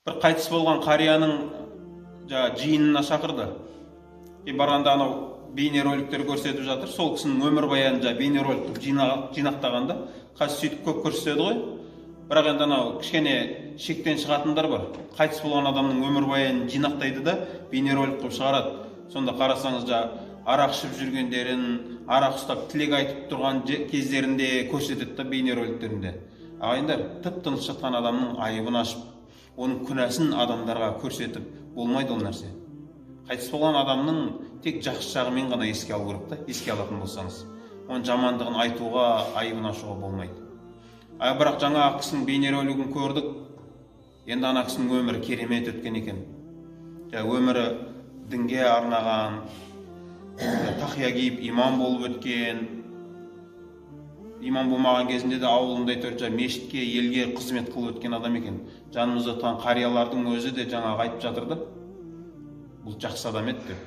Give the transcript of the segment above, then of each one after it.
Бір қайтыс болған қарияның жиынына шақырды. Барғанда анау бейнероликтер көрсетіп жатыр. Сол кісінің өмірбаянын бейнеролик жинақтағанда қазір сөйтіп көп көрсетеді ғой. Бірақ енді анау кішкене шектен шығатындар бар. Қайтыс болған адамның өмірбаянын жинақтайды да бейнеролик қылып шығарады. Сонда қарасаңыз арақ ішіп жүргендерін, арақ ұстап тілек айтып тұрған кездерінде көрсетеді да бейнероликтерінде. Ағайындар, тып-тыныш жатқан адамның айыбын ашып, оның күнәсін адамдарға көрсетіп болмайды ол нәрсе. Қайтыс болған адамның тек жақсы жағымен ғана еске алу керек та, еске алатын болсаңыз. Оның жамандығын айтуға, айыбын ашуға болмайды. Бірақ жаңа кісінің бейнеролигін көрдік. Енді ана кісінің өмірі керемет өткен екен. Өмірі дінге арнаған, тақия киіп имам болып өткен. Имам болмаған кезінде де ауылында әйтеуір мешітке, елге қызмет қылып өткен адам екен. Жанымызда отырған қариялардың өзі де жаңағы айтып жатыр да, бұл жақсы адам еді деп.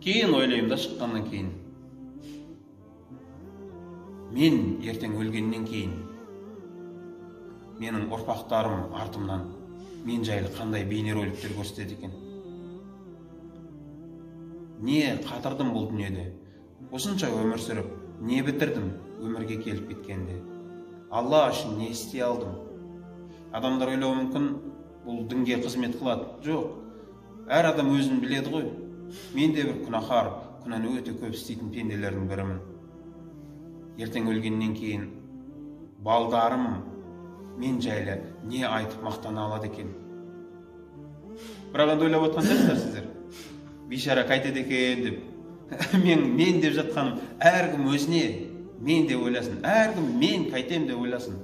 Кейін ойлаймын да, шыққаннан кейін, мен ертең өлгеннен кейін менің ұрпақтарым артымнан мен жайлы қандай бейнероликтер көрсетеді екен? Не қатырдым бұл дүниеде? Осынша өмір сүріп, не бітірдім өмірге келіп кеткенде? Алла үшін не істей алдым? Адамдар ойлауы мүмкін, бұл дінге қызмет қылады. Жоқ, әр адам өзін біледі ғой. Мен де бір күнәһар, күнәні өте көп істейтін пенделердің бірімін. Ертең өлгеннен кейін балдарым мен жайлы не айтып мақтана алады екен? Бірақ енді ойлап отқан шығарсыздар сіздер, бейшара қайтеді екен деп. Мен деп жатқаным, әркім өзіне мен деп ойласын, әркім мен қайтем деп ойласын.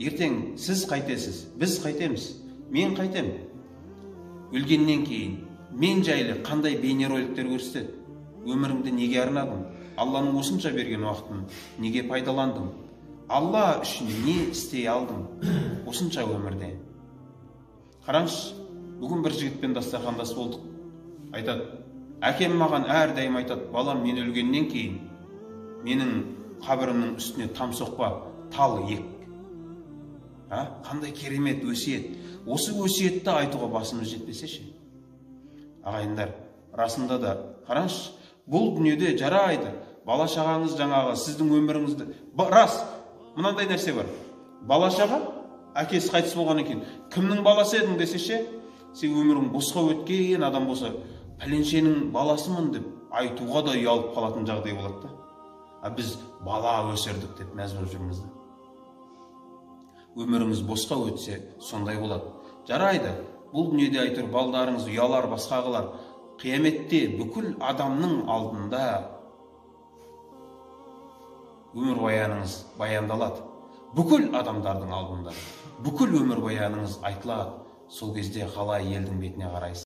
Ертең сіз қайтесіз, біз қайтеміз, мен қайтем. Өлгеннен кейін мен жайлы қандай бейнероликтер көрсетеді? Өміріңді неге арнадың? Алланың осынша берген уақытын неге пайдаландың? Алла үшін не істей алдың осынша өмірде? Қараңызшы, бүгін бір жігітпен дастархандас болдық. Айтады, әкем маған әрдайым айтады, балам, мен өлгеннен кейін менің қабірімнің үстіне там соқпа, тал ек. Қандай керемет өсиет. Осы өсиетті айтуға басымыз жетпесе ше? Ағайындар, расында да қараңызшы, бұл дүниеде жарайды, бала шағаңыз жаңағы сіздің өміріңізді, рас, мынандай нәрсе бар. Бала шаға, әкесі қайтыс болғаннан кейін, кімнің баласы едің десе ше, сен өмірің босқа өткен адам болса, пәленшенің баласымын деп айтуға да ұялып қалатын жағдай болады да. А біз бала өсірдік деп мәз болып жүрміз да. Өміріңіз босқа өтсе, сондай болады. Жарайды, бұл дүниеде әйтеуір балдарыңыз ұялар, басқа қылар. Қияметте бүкіл адамның алдында өмірбаяныңыз баяндалады. Бүкіл адамдардың алдында бүкіл өмірбаяныңыз айтылады. Сол кезде қалай елдің бетіне қарайсыз?